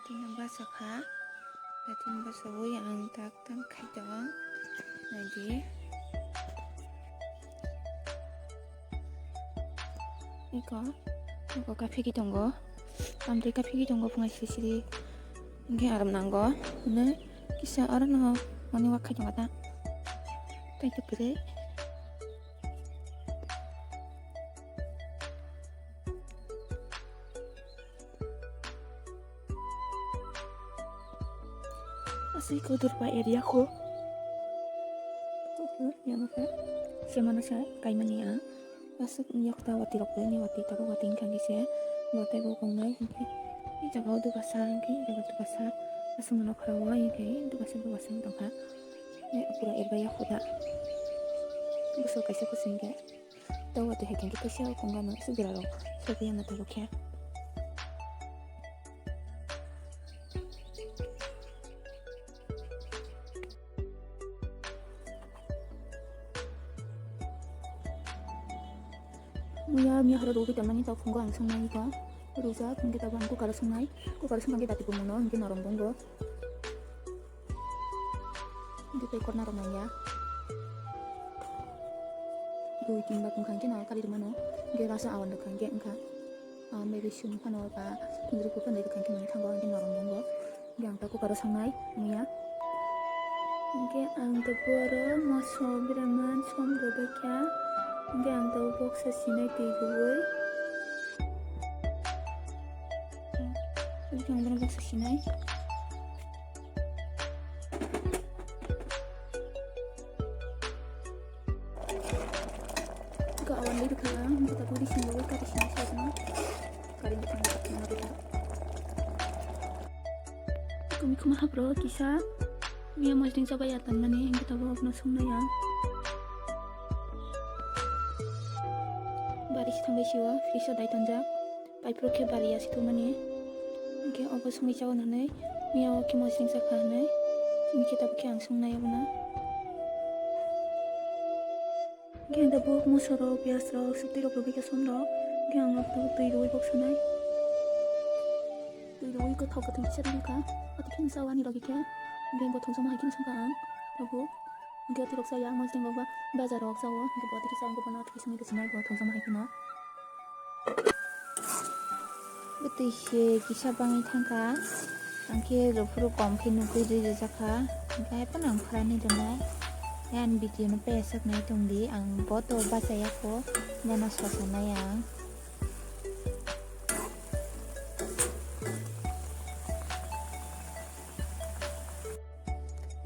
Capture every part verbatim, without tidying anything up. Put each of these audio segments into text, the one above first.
Tini basa kha. Tini basa ui ang tak tak khai tong. Naidi. Iko, iko kaphiki tongo. Tamtwi kaphiki tongo phunai siri siri. Hingke aram nango. Hwnwi kisa aro no mani wak khai tongo ta. Tei tupire. Aswk kotor pa area kho. Kotor, yama kha. Semana sa kaimani a. Aswk yok ta watwi rok ni watwi tabuk watwi wngkha khe se. Bo tei bo kongnai hinkhe. I jaga o dugasa hinkhe, i jaga dugasa. Aswk no khara o hinkhe, dugasa dugasa wng tongkha. Pura erbai ya kho da. Bwswk kaisa kwchwng khe. Tei watwi hai khe kaisa o kongnai no aswk jora rok. Sokya na tabuk khe. Muya, muya horo rwgwi tonmani tok phungo ang songnai kha. Rwjak, hwnkhe tabuk ang cooker-o songnai. Cooker-o songkha khe dati bumungno, hwnkhe norom bumgo. Hwnkhe tei korna rok nangya. Dui tin ba wngkha hwnkhe no kari rwmano. Hwnkhe rasa awan rwkha hwnkhe wngkha. Ah, maybe sum phano ba thundri kuphano rwkha hwnkhe mani thango hwnkhe norom bumgo. Hingke ang ta cooker-o sangnai, muya. Hingke ang ta buaro moso beraman som rwbaikha. Hingke ang ta boksa sinai twi rwui. Hingke ang bono boksa sinai. Hingke awan dei rwkha ang, hingke ta budi sinai, kati sinai sa rwkha. Kari bwkhang rwkha. Kumi khuma hapro kisa. Miya mojling chabai ya tanmani, hingke tabuk abono songnai ang. Bari se thangbai sio, fridge o dai tonjak. Pipe rok khe bari ya se thumani. Hingke obo songwi chaui nanai. Miya o khe mojling chakha hinui. Hingke tabuk khe ang songnai abono. Hingke ang tabuk moso rok, piyaj rok, sukti rok rwbaikha som rok. Hingke ang tabuk twi rwui bok sanai. Twi rwui kwthok kwthwi kisa rwkha. Ati khe ang chao ani logi khe. Hingke bo thongjakma hai khe songkha ang tabuk. Hingke ati rok chaya, mojling rok ba bazar rok chao. Hingke bo ati khe chao, hingke bono ati khe songwi rwsinai bo thongjakma hai kheno. Bwtwi se kisa bangwi thangkha, ang khe rwphuru kom khe nugwi rwi rwjakha, hingkhe hai phano ang pharani rwnai. Tei ani video no payasaknai tongdi, ang bo to bachayakho, bono sosanai ang.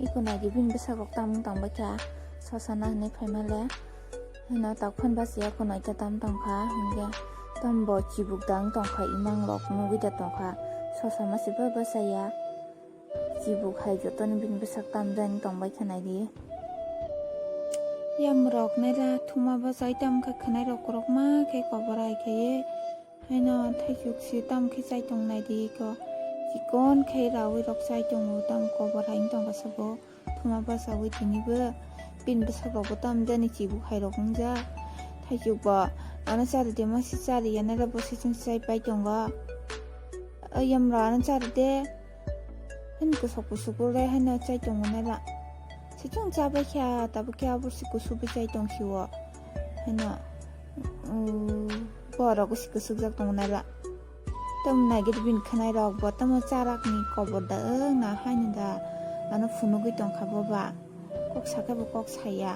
Iko naidi bini bwsakok tamung tongbaikha, sosana hinui phaimale. Hino tokphano bachaya kunui ta tam tongkha, hinkhe tambo chibuk dang tongkha, imang rok nugui da tongkha, sosama se ba bachaya. Chibuk hai jotoni bini bwsak tamjani tongbaikha naidi. Yamrok naila thuma bachai tamkha khwnai rok korokma khe kobor hai khaiwi. Haino thaichuk si tam khe chai tong nai di ko. Chikon khe raui rok chai tongo, tam kobor hai wng tong kha sabo. Thuma bachaui tini bo. Bini bwsarok bo tam jani chibuk hai rok wng jak. Thaichuk bo ano chari de ma si chari ya nai bo se chwng chai pai tongo. Ayam rok ano chari de. Haino kosok kosok le haino chai tongo nai ba. Se chwng cha bai kha tabuk khe abo se kusu bo chai tong si o. Haino. Borok si kusuk jak tongo nai ba. Tamo naigir bini khwnai rok bo tamo charak ni kobor da wng na haino da ano phunugui tongkha bo ba. Kok sakhe bo kok saya.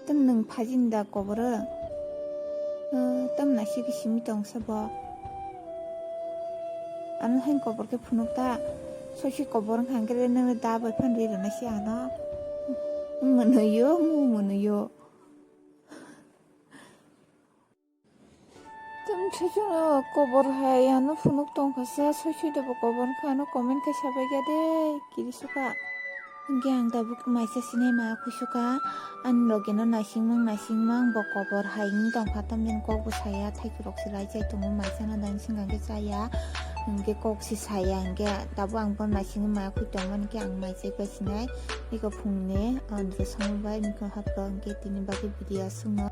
Tamo nwng phajini da kobor wng? Tamo naisik simi tongsa bo. Ano haino kobor khe phunuk ta. Sosi kobor wngkha hwnkhe nwng da bai phano ri rwna se ano. Mwnwi o, mu mwnwi o. Tamo saichung no kobor hai ano phunuk tongkha sa, soi soi da bo kobor wngkha ano comment khe sabai ya de, kiri suka. Hingke ang tabuk maisa sinai ma khusuka, ani loge no naisingmang naisingmang bo kobor hai wng tongkha, tamjani kok bo saya, thaichuk rok se lai chai tongo, maisa no dansing khe chaya, hingke kok se saya, hingke tabuk ang bo naisingwi ma khui tongmani khe ang mai chai pai sinai, eko phungni, ang je somo bai mikha hapro hingke tini bagwi video aswk no.